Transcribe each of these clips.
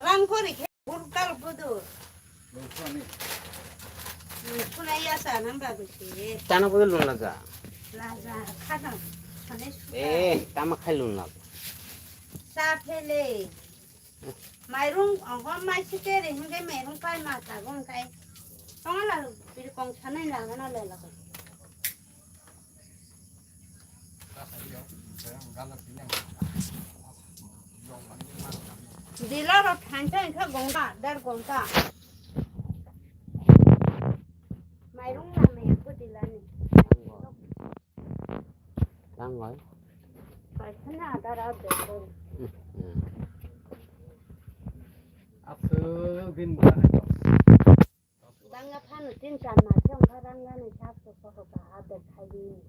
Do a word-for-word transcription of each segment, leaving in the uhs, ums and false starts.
Rang kori khe burkal budu. Nungkhuna ya sa nang ba bisi. Tana budu lung laga. Laga khana. Sane suka. Eh, tama khai lung laga. Sa phele. Mairung ongom mai sikeri hingke mairung kai ma ta gong kai. Tongala biri kong sanai laga na le laga. Dila rok thansa wngkha gonta, der gonta. Mairung lamaya ko dilani. Tangoi. Paisana adar adar ko. Aswk din bwrani. Banga phano tin char mas wngkha, rang gani sat so sokoka adar khaidi.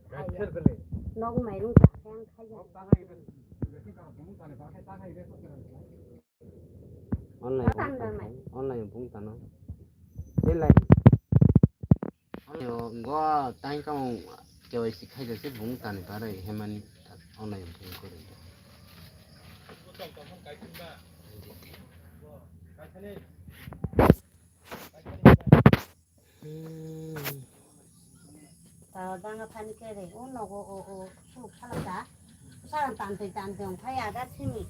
Nok mairung ta khe ang khaidi. Online bung tano. Online bung tano. Online. Online go time kam K Y C khai jase bung tani parai hemani online bung kore. Tawa banga phani kere, o nogo o, o, suluk salaka, salan tantwi tantwi ongkhai ada simi.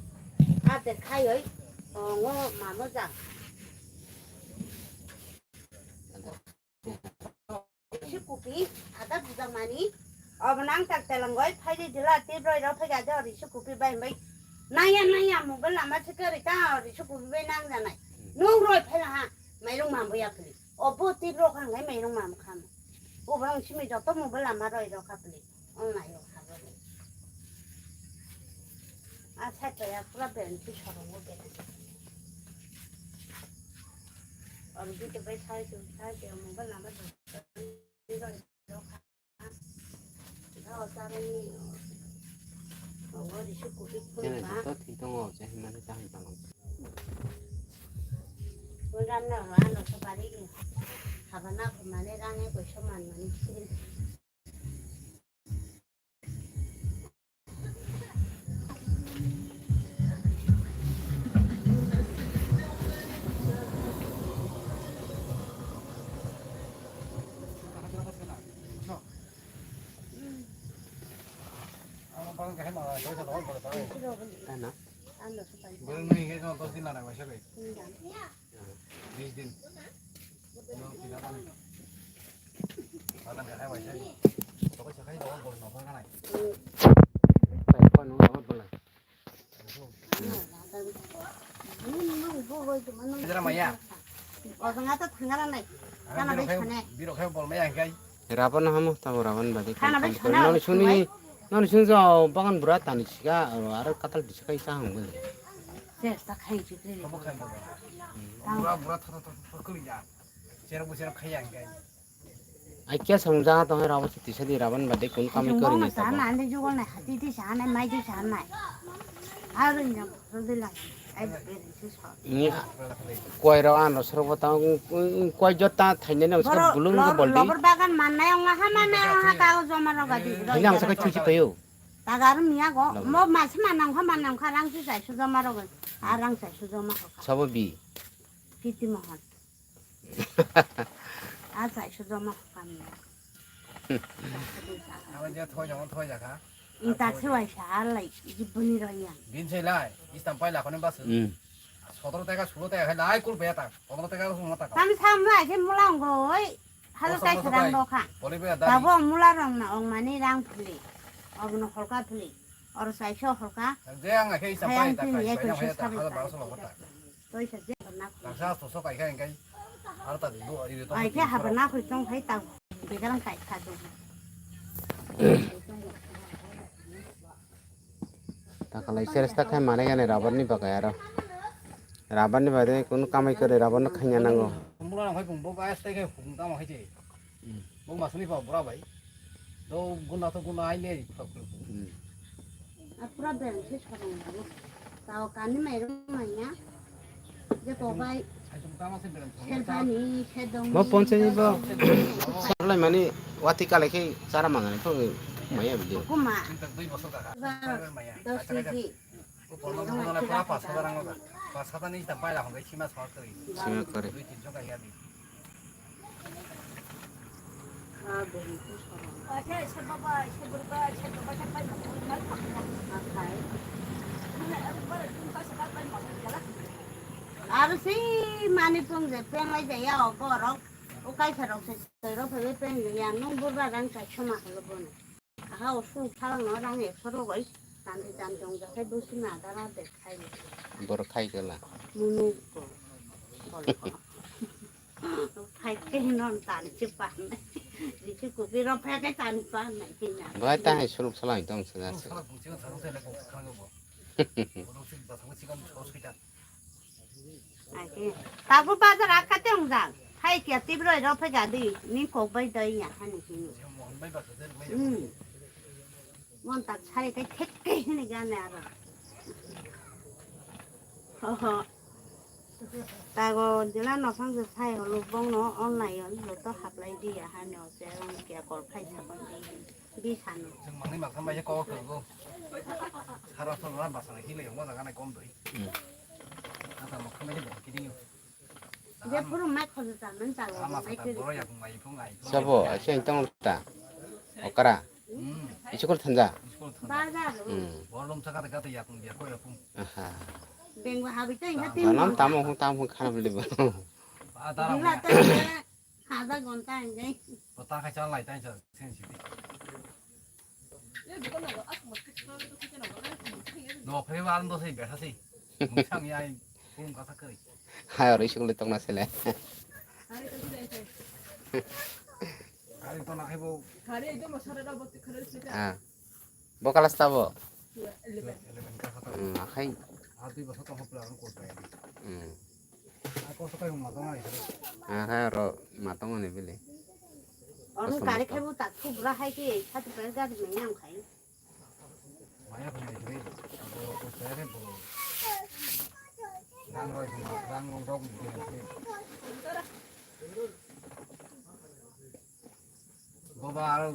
Ate khaioi, o, ngo mamo jang. Si kupi, ada bujang mani, obo nang tak telangoi, phaidi dila, tibroi rok phai gade, ori si kupi bai bai. Naya, naya, mobile lama si kere ta, ori si kupi bai nang janai. Nung roi phai ha, mairung mambo ya phili. Obo tip rok ang hai mairung mam kham. Obo ang simi joto mobile lama roi rok khapli. Ong nai rok khapli. A sai to ya pura ben ti sorong o ben. Oro bito bai sai to sai to mobile lama roi rok kham. Chini joto thwi tongo, chahimani chahai tongo. Tana. Bis din. Birok hai, birok hai bol maya hingkai. Rabon hamo tamo rabon badi. Noni suni, noni suni jo bagan bura tani sika aro katal disika isa hangbo. Bura bura thara thara kuli ja. Cherok bo cherok khaya hingkai. Ai kya samung jaga tong hai rabo se tisa di raban bade kun kami kori ni sabo. Sa na ande jugal nai hati di sa nai mai di sa nai. Aru ina rodi lang. Ai beri se so. Ni koi ro ano soro bota koi jota thaine na uska bulung ko boldi. Lobor bagan mannai ong ha mannai ong ha kago joma ro gadi. Hina ang sakai chuchi payo. Tagar miya go mo mas manang kha manang kha rang si sai su joma ro gadi. Arang sai su joma ko. Sabo bi. Kiti mohon. A chai su joma kam. Abo je thoi jong thoi jakha. Ita se waisa alai jibuni roya. Bin se lai, istam pai lakhoni bas. Hmm. Sotoro taka, sulo taka, hai lai kul beta. Pondro taka, sulo taka. Tam sam lai se mulang goi. Halo kai serang doka. Boli be dari. Tabo mula rong na ong mani rang phuli. Obono holka phuli. Oro chai so holka. Je ang akhe istam pai taka, pai na hoya ta, halo baro solo hota. Toisa je na. Laksa so so kai kai kai. Aro ta do, iri to. Ai ke haba na khoi tong khai ta. Begalang kai kha do. Takalai seres ta khai mane gane rubber ni bagai aro. Rubber ni bagai kunu kamai kore rubber no khanya nango. Mura nang khai bung bo gas tai khai hung tamo khai je. Bo masuni pa bura bai. Do guna to guna ai le phak. Apura bel se sarang. Tao kani mai rong mai ya. Mo ponchani bo. Sarlai mani wati kalai khe chara mangani phung maya bidi. Kuma. Dos kg. Sima kare. Aro si mani pung je peng lai jaya o borok o kaisa rok se twi rok phaiwi peng ya nung burba rang chai soma holo bono. Aha o sung thalang no rang ekso rogoi tanti tanti wng jakhai busi na dara de khai. Borok khai kala. Munu ko. Phai khe non tani se pan. Risi kupi rok phai khe tani pan nai khe na. Bai ta hai suluk salang tong sida se. Ake. Tabu bazar akate wng jang. Hai kia tibro ro phai ga di. Ni kok bai doi ya hani kini. Hmm. Mon tak sari kai thek kai hini gane aro. Ho ho. Tago jela nosang je sai holo bongno online on joto haplai di ya hano se rang kia kol khai sabon di. Di sano. Chwng mangni maktham bai se kok thwgo. Sara sara basana hile yong jaga nai kom doi. Hmm. Ata maktham bai se bo kiding yo. Je puru mai khojo ta men chalo. Ama mai sata kiri. Boro yakung mai phung ai. Sabo, ase tong ta. Okara. Hmm. Iskul thanja. Iskul thanja. Bazar. Hmm. Boro lom saka ta kata yakung dia ko yakung. Aha. Bengwa habi ta ya. Banam tamo hung tam hung khana beli ba. Ba daram. Dila ta. Haja gonta enjai. Kota khai chalai tai cha sensitive. No phai ba ando sei besa sei. Mungsang yai kulung kasa kari. Hai oro isuk le tongna sele. Kari to na khai bo. Ah. Bo kalas tabo? Eleven. Eleven ka khato. Hmm, akhai. Ah, dui bosor tong hopla ang kol pai. Hmm. Ah, kol sokai hum matong ai. Akhai oro matong ani bili. Oro gari khai bo tak kubra hai ke satu per gari mai nang khai. Maya khai khai. Bo ko sai re bo. Rang roi hum, rang rong rong. Boba aro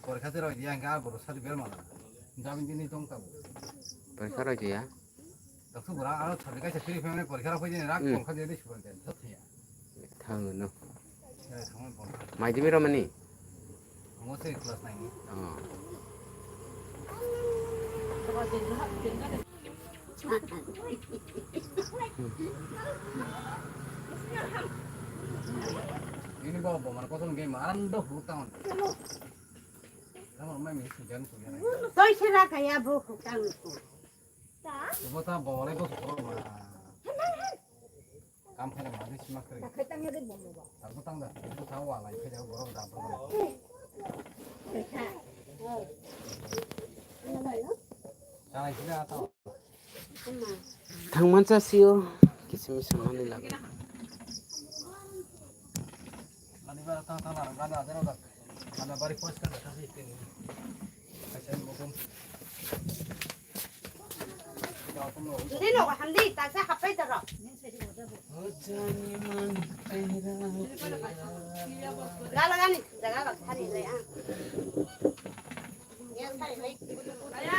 Porikha se roi diya, hingke ah borok sadi bel mala. Jamin jini tong tabo. Porikha roi diya? Doksu bora, aro sabri kaisa free family porikha rok phaidi ni rak Hmm. Porikha diya di suban ten, jot thaya. Thang no. Ya, thang no porikha. Maidimi romani? Amo se class nine ni. Oh. Ini bawa bawa mana kosong game, aram doh huruk tangan. Tangan main ini sujan sujan. Toi sera kaya bo hutang ko. Coba ta bawa lagi bos huruk mana. Kam kena mana sih mas kering. Tapi tang dah, itu tahu lah, itu jauh borok dah. Sana sini atau. Thangman cha sio, kisim samani laga. Ani bara ta ta na gana adero da. Ana bari pois ka da si tin. Acha mo kon. Dino handi ta sa hapai daro. Gala gani jaga la khali le ah. Ya sai lai. Aya.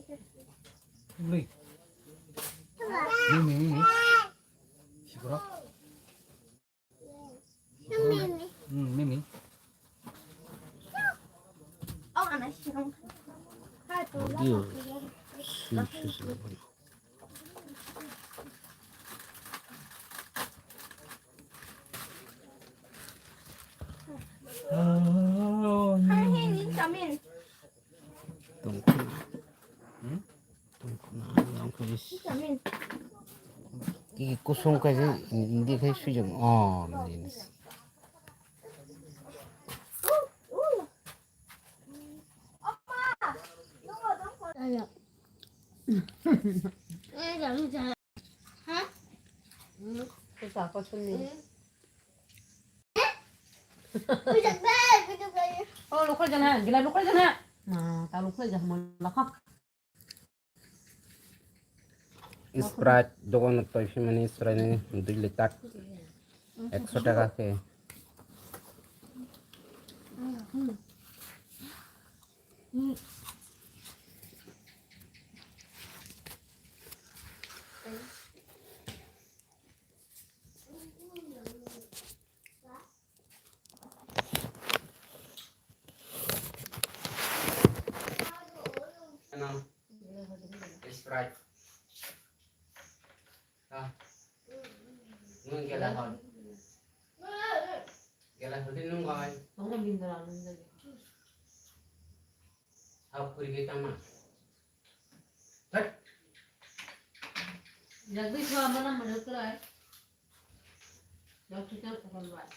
Ui. Mimi, mimi. Sikurok. Mimi. Hmm, mimi. Oh, anak sikurok. Audio. Tongkhu. Hmm? Tongkhu na, tongkhu jis. Ki kusung kaisa, hindi khai sujung. Oh, jeans. Oh, lukhai jana, gila lukhai jana. Nah, ta lukhai jana, lakha. Sprite dogan twi phimani Sprite ni dui liter ekso taka khe. Sprite. Ah. Nung gela hor. Gela hor din nung oi. Tongmo bindra nung gela. Hau kuri ge tama. Hei. Jagdish wa mana mana kurai. Jagdish wa kurai.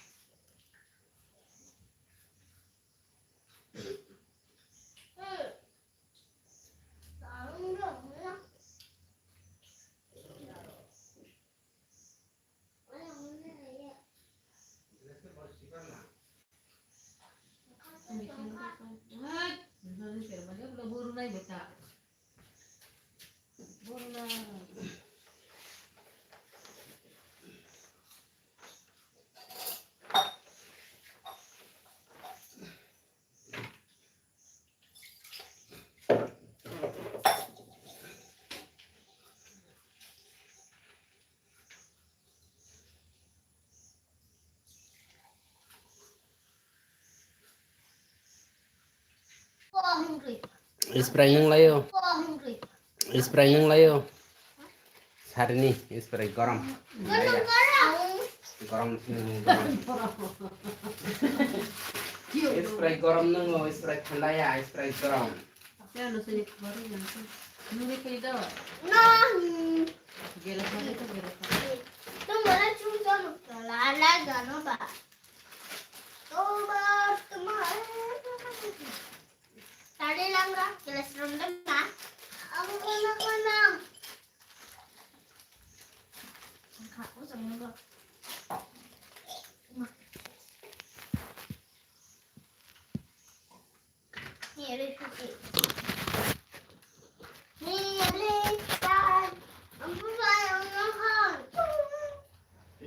Sprite nung laio. Sprite nung laio. Sarini, Sprite gorom. Gorom, gorom. Sprite gorom nungo, Sprite thandaya, Sprite gorom. No. Tumara chum chum la la gano ba. Tobar tumara. Tadi langra, jelas ronde ma. Ang kena kena. Aku sama ba.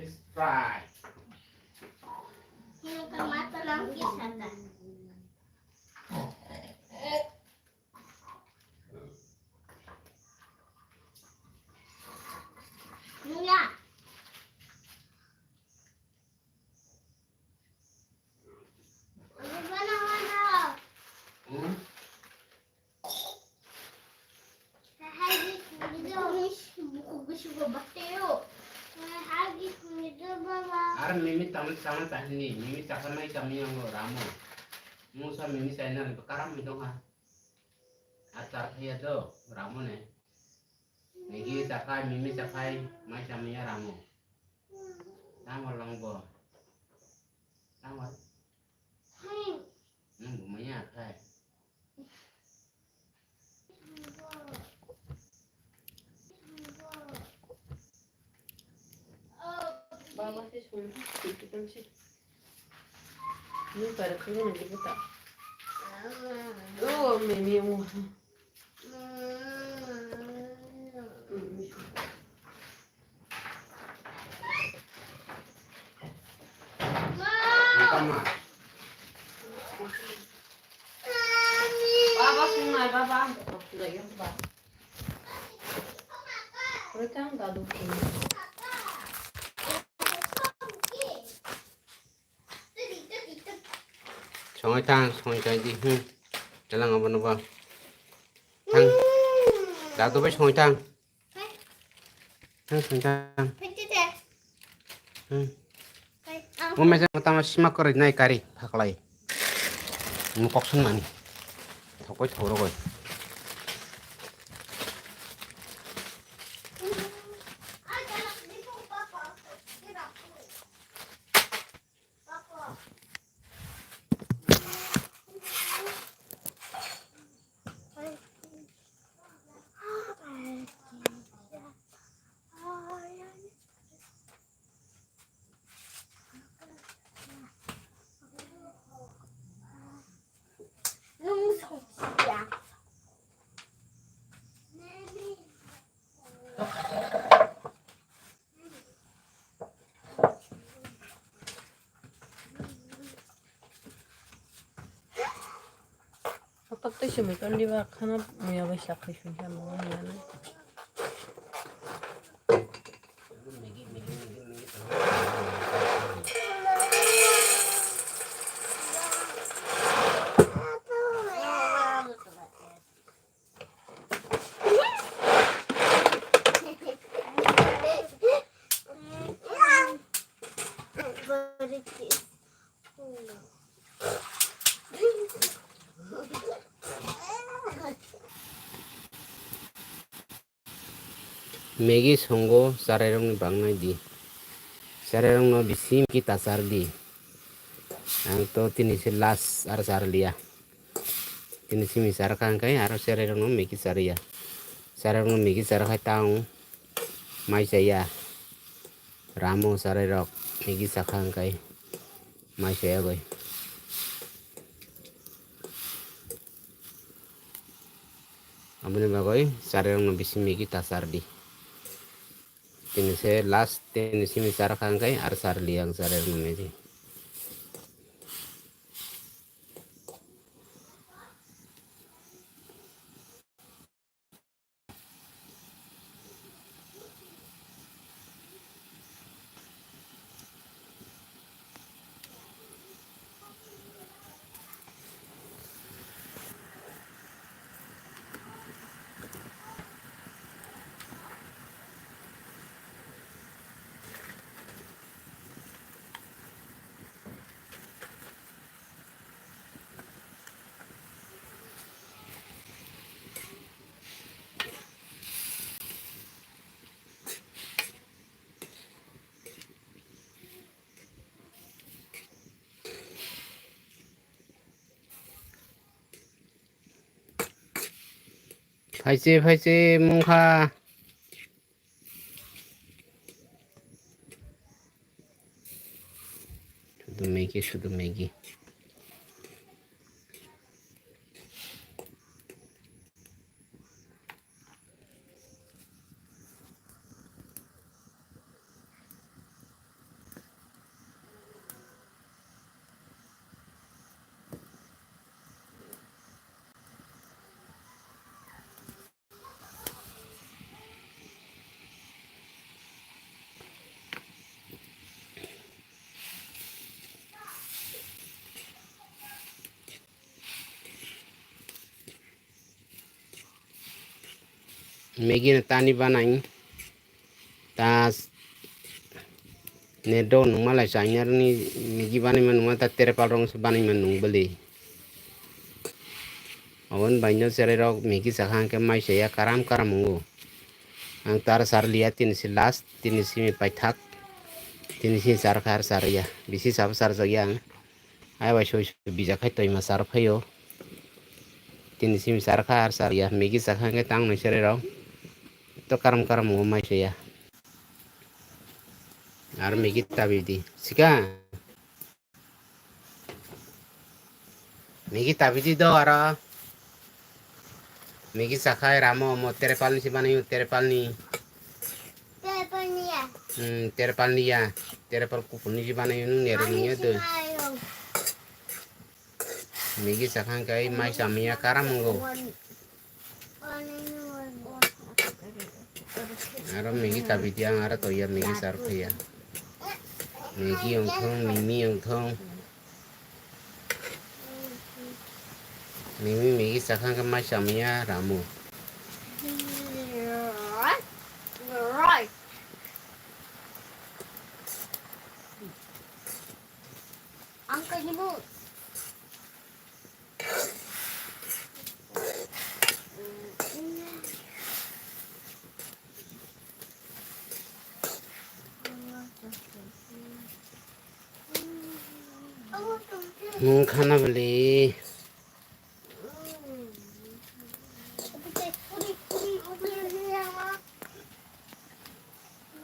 Sprite. Ar mimi tam tam tahini, mimi takha nai tam yang ramo. Musa mimi china ni karam mi dong ha. Achar khaya do ramo ne. Nigi chakhai, mimi chakhai, mai chamaya ramo. Tamo longbo. Tamo. Nang bo maya khai. Baba se sung, sung, sung, sung. Ni para kung ni buta. Oh, mimi mo. Baba, sung nai, baba. Rwchang dadu. Songwi thang, songwi thang di. Hmm. Dalang abono ba. Thang. Dadu bai songwi thang. Thang, songwi thang. Hmm. Mo mesa tama sima kori nai kari phaklai. Mo kokson mani. Thokoi thoro koi. Kotok tei simi ton diba khana muya bai sak khai sung kha mo nani. Maggie songo chwrairokni bangnai di. Chwrairokno bisi Maggie ta char di. Ang to tini se last aro char liya. Tini simi char kha hwnkhe aro chwrairokno Maggie char ya. Chwrairokno Maggie char khai tang mai chaya. Ramo chwrairok Maggie chakha hwnkhe mai chaya bai. Aboni bagwi chwrairokno bisi Maggie ta char di. Tini se last, tini simi char kha hwnkhe aro char liya ang chwrairokno Maggie. Phaiche, phaiche, mungkha. Sudu Maggie, sudu Maggie. Maggie no tani banai. Ta net do nungma lai chainarni Maggie banaima nungma ta terpal rong se banaima nung bwlwi. Aboni baino cherai rok Maggie chakha hwnkhe mai chaya karam karam wngo. Ang tar sar liya tini se last, tini simi paithak, tini simi sar kha ar sar ya, bisi sabo sar jak ya ang. Ai bai soi soi bijak khai toima sar phaio. Tini simi sar kha ar sar ya, Maggie chakha hwnkhe tang nai cherai rok. To karam karam wngo mai chaya. Ar Maggie tabi di. Sika. Maggie tabi di do aro. Maggie chakhai ramo mo terpal ni si banayo terpal ni. Terpal ni ya. Hmm, terpal ni ya. Terpal kupun ni si banayo nung nero ni ya do. Maggie chakhang kai mai chamiya karam ngo. Aro Maggie tabi di ang aro toya Maggie sar phaya. Maggie ongthong, Mimi ongthong. Mimi Maggie chakhang kai mai chamiya ramo. Ang kaimu. Nung khana beli.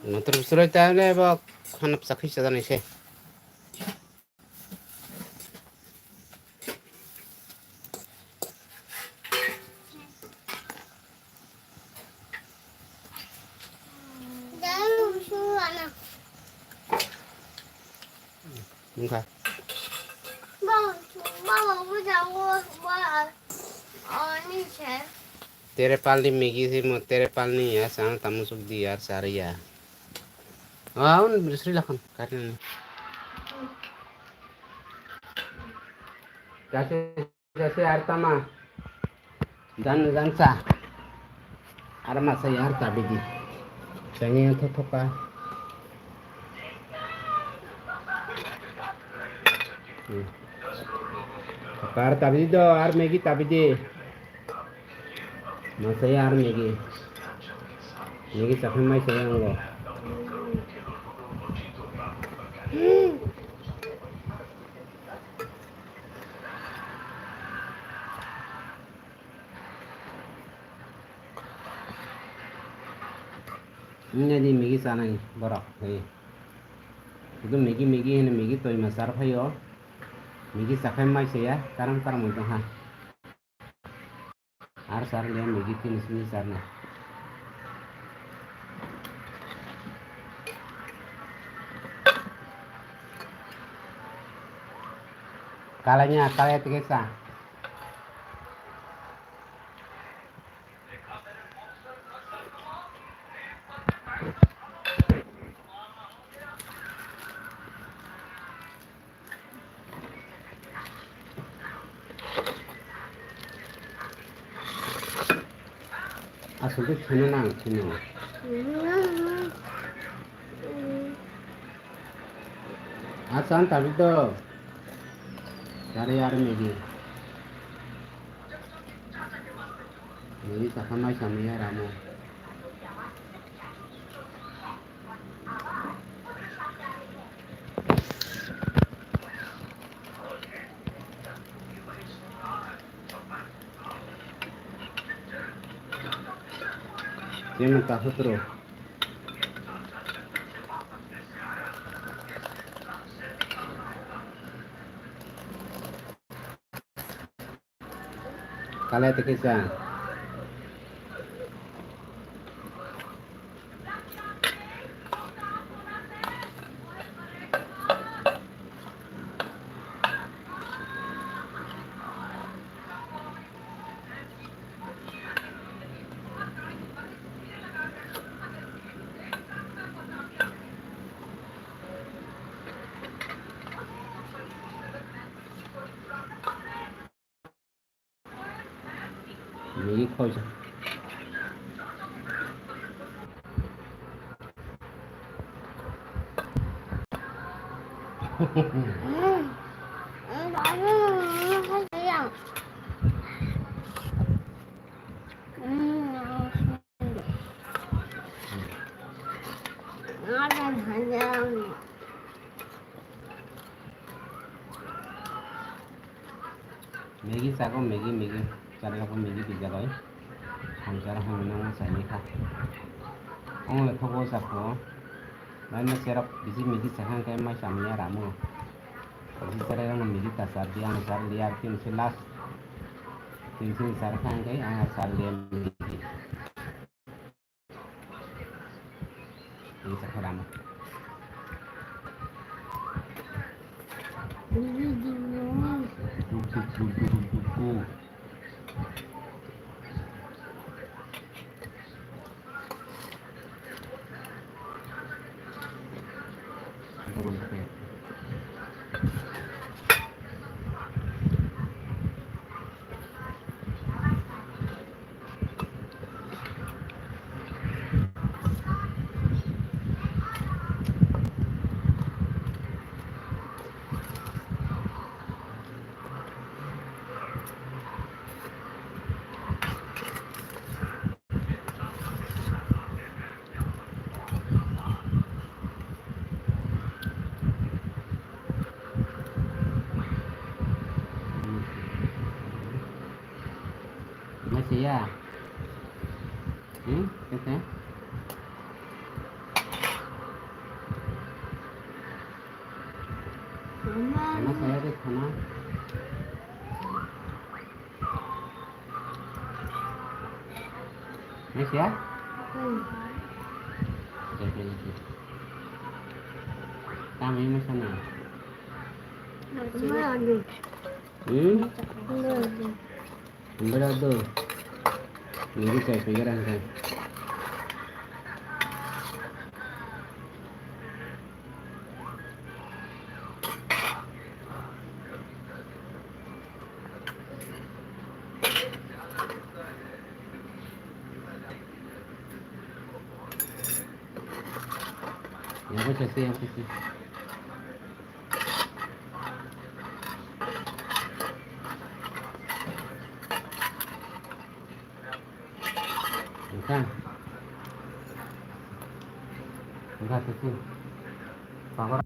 Motor bwswrwi ta le bo khana bwsa khwi chajaknai se. Wngkha. Terpalni Maggie se mo terpalni ya sang tamu suk di yar sar ya. Ah, un brisri lakhon karni. Kase. Jase ar tama. Jan, jan sa. Ar masa ya ar tabi di. Sangi yang thotoka. Hmm. Thoka ar tabi di do, ar Maggie tabi di. Masa ya ar Maggie. Maggie sakhan mai saya ngo. Wngya di Maggie chanai borok, hei. Hudu Maggie, Maggie hino Maggie toima char phaio. Maggie chakhai mai saya, karam karam wng tongha. Ar sar le Maggie tini sini sarna. Kalanya, kalaya tike sa. Aswk khe kheno nang, kheno. Asan tabuk do. Yare yare Maggie. Maggie chakha mai samya ramo. Kemon ta sutro. Kale te kisa. Maggie khoisa. Maggie chago, Maggie, Maggie. Charlako Maggie pijagoi. Hamchara hamino chaini kha. Ong le thogo chakho. Mai ma cherok bisi Maggie chakha hwnkhe mai chamya ramo. Bisi cherai rokno Maggie ta char di, ang char di, ar tini se last. Tini se char kha hwnkhe ang char di Maggie. Ini sekarang. Masih ya? Hmm? Tete? Mama. Mama saya di sana. Masih ya? Hmm. Jadi, masih. Kami masih sana. Mama, aduh. Hmm? Mama, aduh. Hembrado. Nini chai pegera hwnkhe. Yang kau casi, yang kau casi. Engkha. Engkha tisi. Pagor.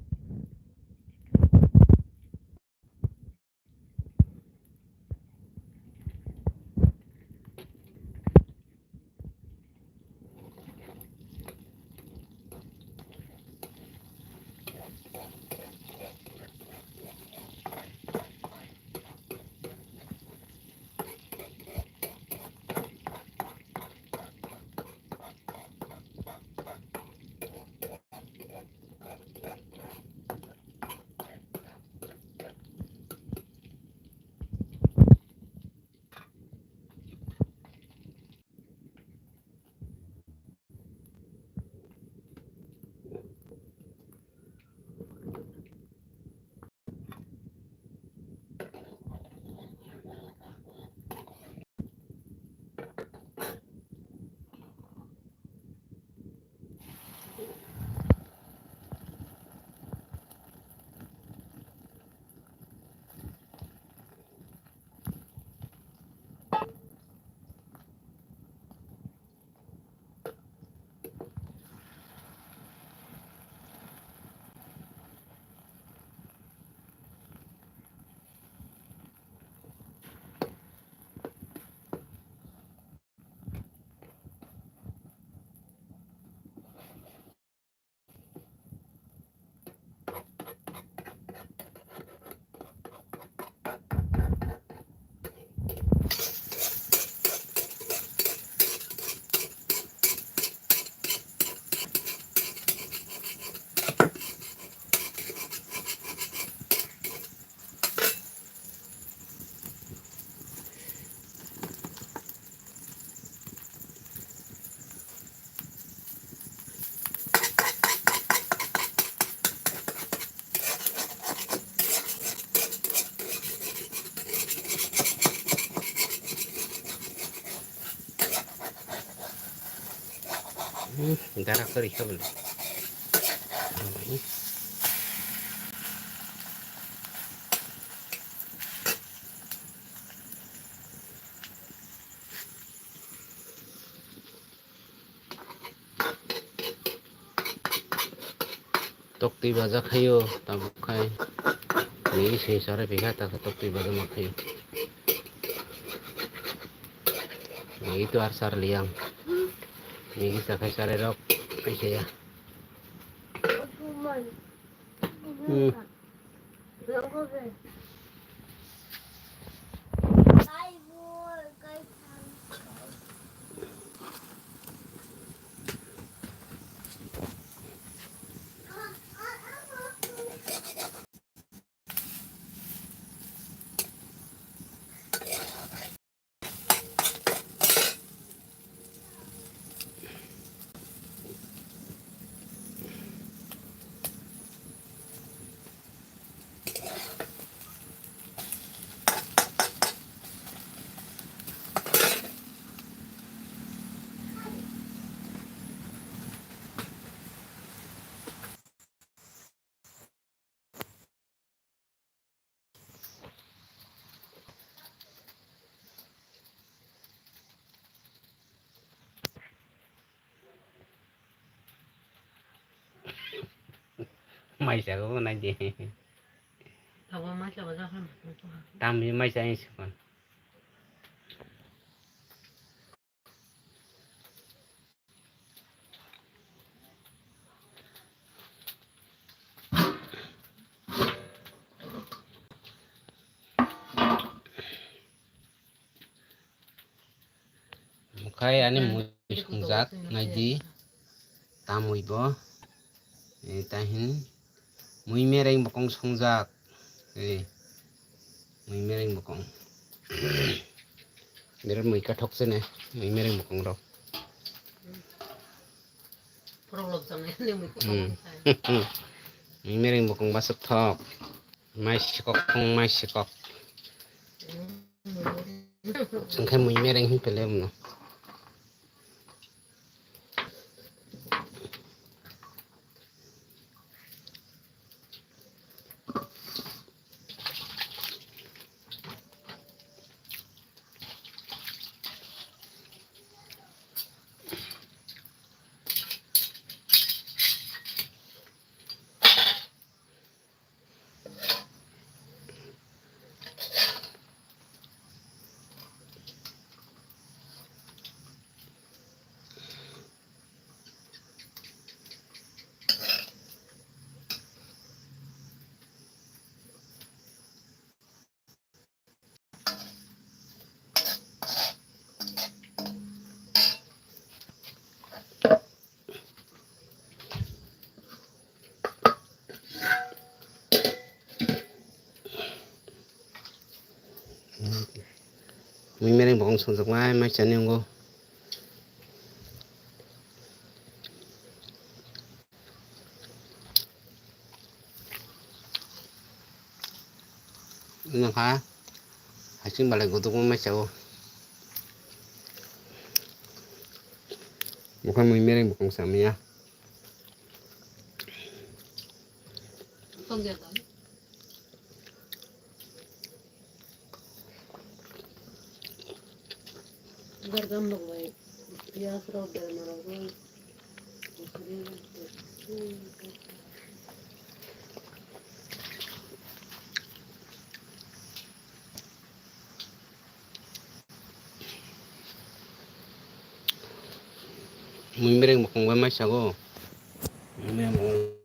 Hmm, darak kari kha bole. Amai. Toktwi baja khaio, tabuk khai. Nini sini sare pikha, ta toktwi baja ma khaio. Nini to ar sar liang. Nini sa khai sare rok, kaisa ya. Hmm. Mai sa go nai di. Abo mai sa go ja khan. Tam mai sa ing sukon. Okhai ani mui songjak nai di. Tamwi bo. Eh, tahin mui mereng bokong songjak. Eh, mui mereng bokong. Birat mui kathok se ne, mui mereng bokong rok. Porok lok jang ne mui Hmm. Mui mereng bokong baswk thok. Mai sikok, mai sikok. Sengkhe mui mereng hin pele mno. Mui mereng bokong songjak mai mai chani ongo. Nokha hasing balai godokma mai sao. Bokha mui mereng bokong samya. Gargam rok bai piyaj rok berma rok bai. Mui mereng bokong bai mai sago. Mui mereng bokong.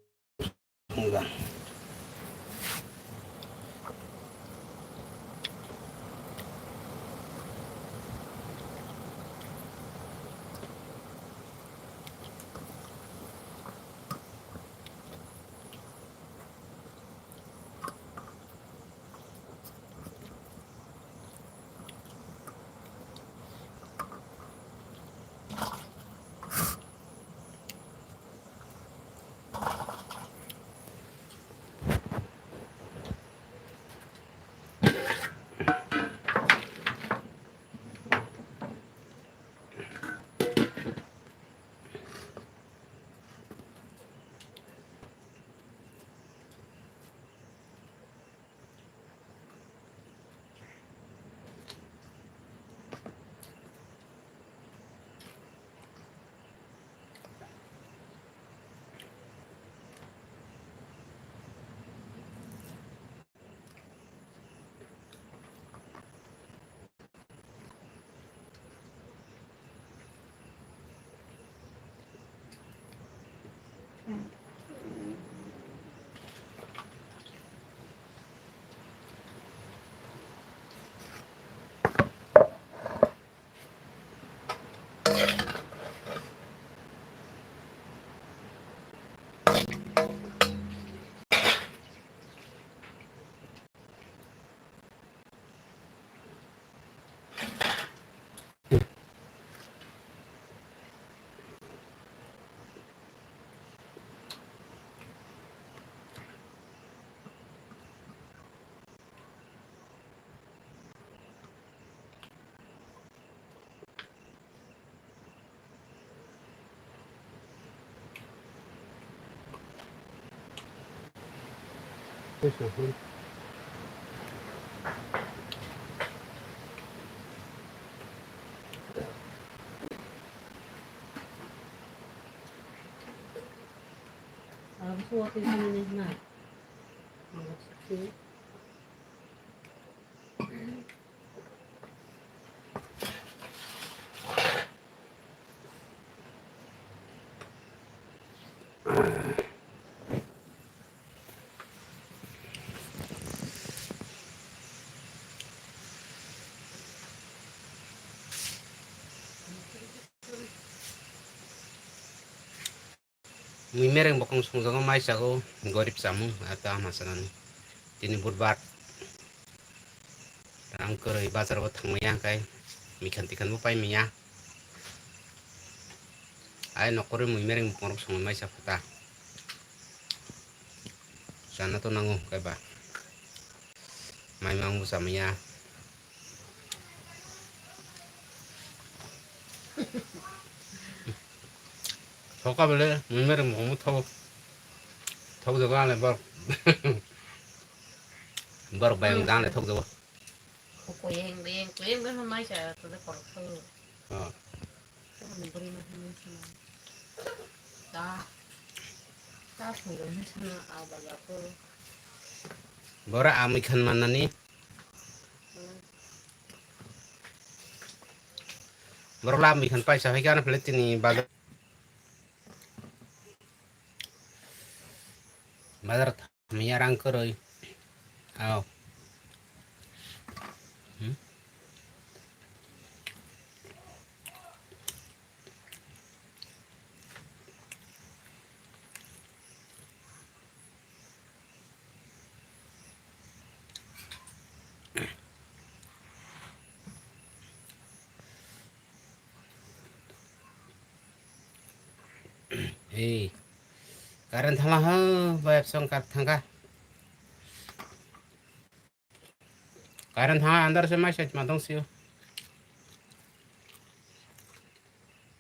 Mui mereng bokong songjago, mai chago, gorib chamung, ata ama sanani. Tini budbar. Rang kwrwi bazar o thangmaya hwnkhe mikhan tikhan bo paimaya. Ai nokhorwi mui mereng bokong rok songwi mai cha phata. Chana to nango kaiba. Mai mang bo chamaya. Thoka bele, mui mereng bokong thok. Thok jago ale bor. Bor bayang dan le thok jago. Koyeng, koyeng, koyeng, koyeng, mai sa, to de korok thok. Ah. Bwrwi ma hwnwi swnam. Ta, ta swngjak hwnwi swnam, a baja khe. Bora amwi khan mannani. Borok lamwi khan paisa hai khe ano phele tini bazar. Bazar. Miya rang kwrwi. Aw. Hmm? Ei, current thangla ha, bai absong kar thangka. Current thangla andar se mai sait ma dong sio.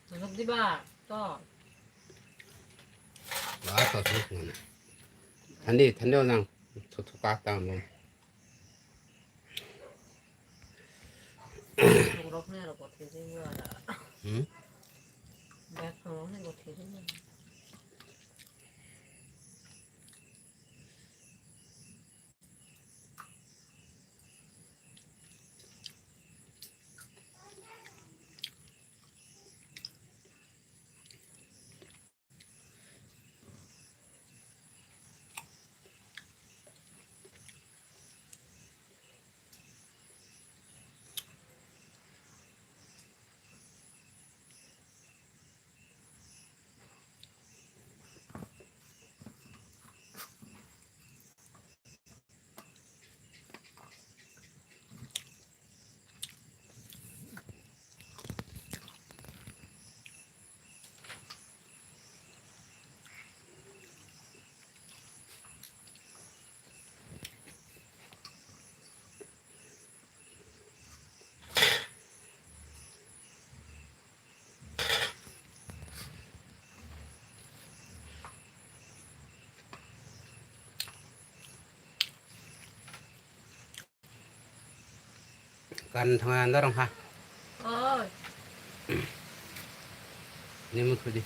Thangkap di ba, to. Ba to sini mana. Thandi, thandi orang. Thu thu ka ta mo. Thongrok ne ro ko thiri ya. Hmm? Ba thongrok ne ko thiri ya. Kan thanga anda rong ha. Oi. Ni mut khudi.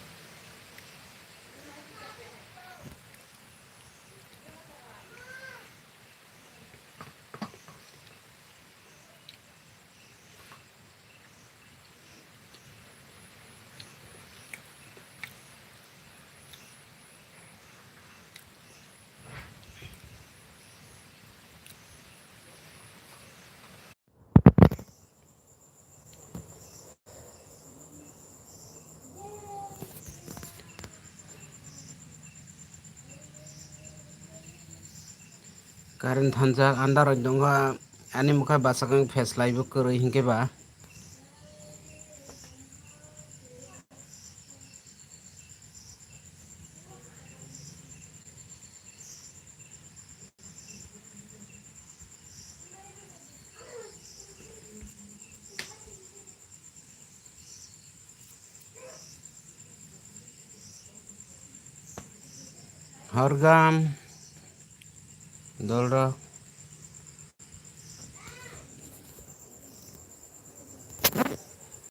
Current thangjak, andar rok tongo, ani mokhe bwsakang pheslai bo kwrwi hinkhe ba. Horgam. Dolrok